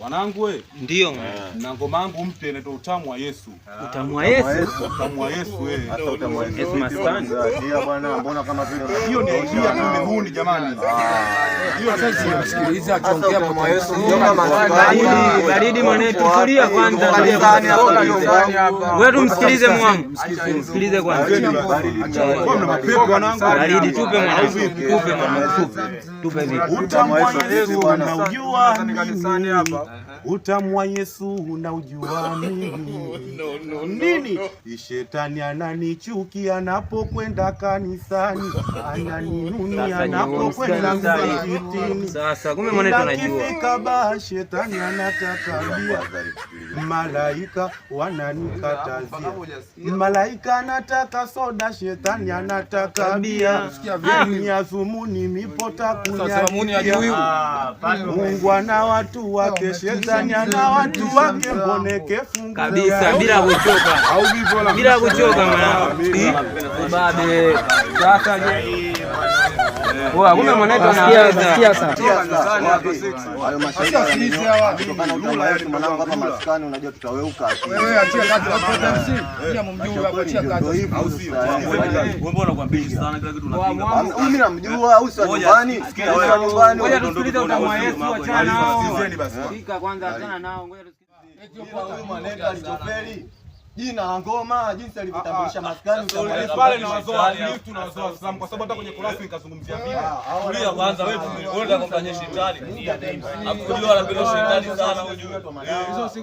Wanangu we, Ndio. Na ngoma yangu mpya inaitwa Utamu wa Yesu. Utamu wa Yesu. Utamu wa Yesu wewe. Sasa Utamu wa Yesu. Yesu maskani. Tia bwana, mbona kama vile Hiyo ni idea tumebuni jamani. Hiyo ni idea. Sikiliza akiongea Utamu wa Yesu. Baridi, baridi mwanetu, tulia kwanza. Wewe tumsikilize mwangu. Msikilize kwanza. Kwa mna mapepo wanangu. Baridi tupe mwanangu. Tupe mwanangu, tupe. Tupe vitu. Utamu wa Yesu unaujua mimi. Utamu wa Yesu unaujua mimi. Nini? Shetani ananichukia anapokwenda kanisani, ananinunia Sasa anapokwenda msikitini. Sasa kumbe mwanetu anajua. Ikifika ba shetani anataka bia, malaika wananikatazia, malaika anataka soda, shetani anataka bia, nia thumuni mipota kunyalipia. Mungu ana watu wake, shetani ana watu wake, mboneke fungu Kabisa bila kuchoka. Bila kuchoka mwanangu. Ubabe. Sasa je. Poa, kumbe mwanetu anaweza. Hayo mashairi kutokana Utamu wa Yesu mwanangu, hapa maskani unajua tutaweuka akili. Wewe achia kazi hapo MC. Pia mumjue hapo achia kazi. Au sio? Wewe mbona unakwambia sana kila kitu unapinga? Huyu mimi namjua au si wa nyumbani? Si wa nyumbani. Ngoja tusikilize Utamu wa Yesu, achana nao. Sikilizeni basi. Fika kwanza, achana nao. Ngoja tusikilize. Huyu mwanangu alichofeli jina la ngoma, jinsi alivyotambulisha maskani Utamu wa Yesu. Pale na wazoa lift na wazoa Islam kwa sababu hata kwenye kurasa nikazungumzia vile. Tulia kwanza wewe, wewe unataka kumfanyia shetani. Hakujua anapenda shetani sana ujue.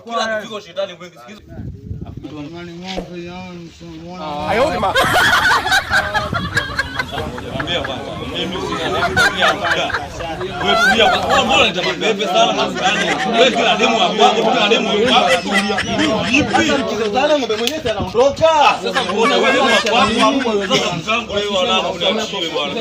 Kila kitu kiko shetani mwingi. Sikiza. Mwambie kwanza. Mimi sina tulia muda. Wewe tulia kwanza. Wewe mbona unaleta mapepe sana maskani? Wewe kila demu wa kwako, kila demu wa kwako tu. Vipi? Kizozana ng'ombe mwenyewe si anaondoka. Sasa mbona wewe demu wa kwako? Sasa mzangu wewe wala uniachie bwana.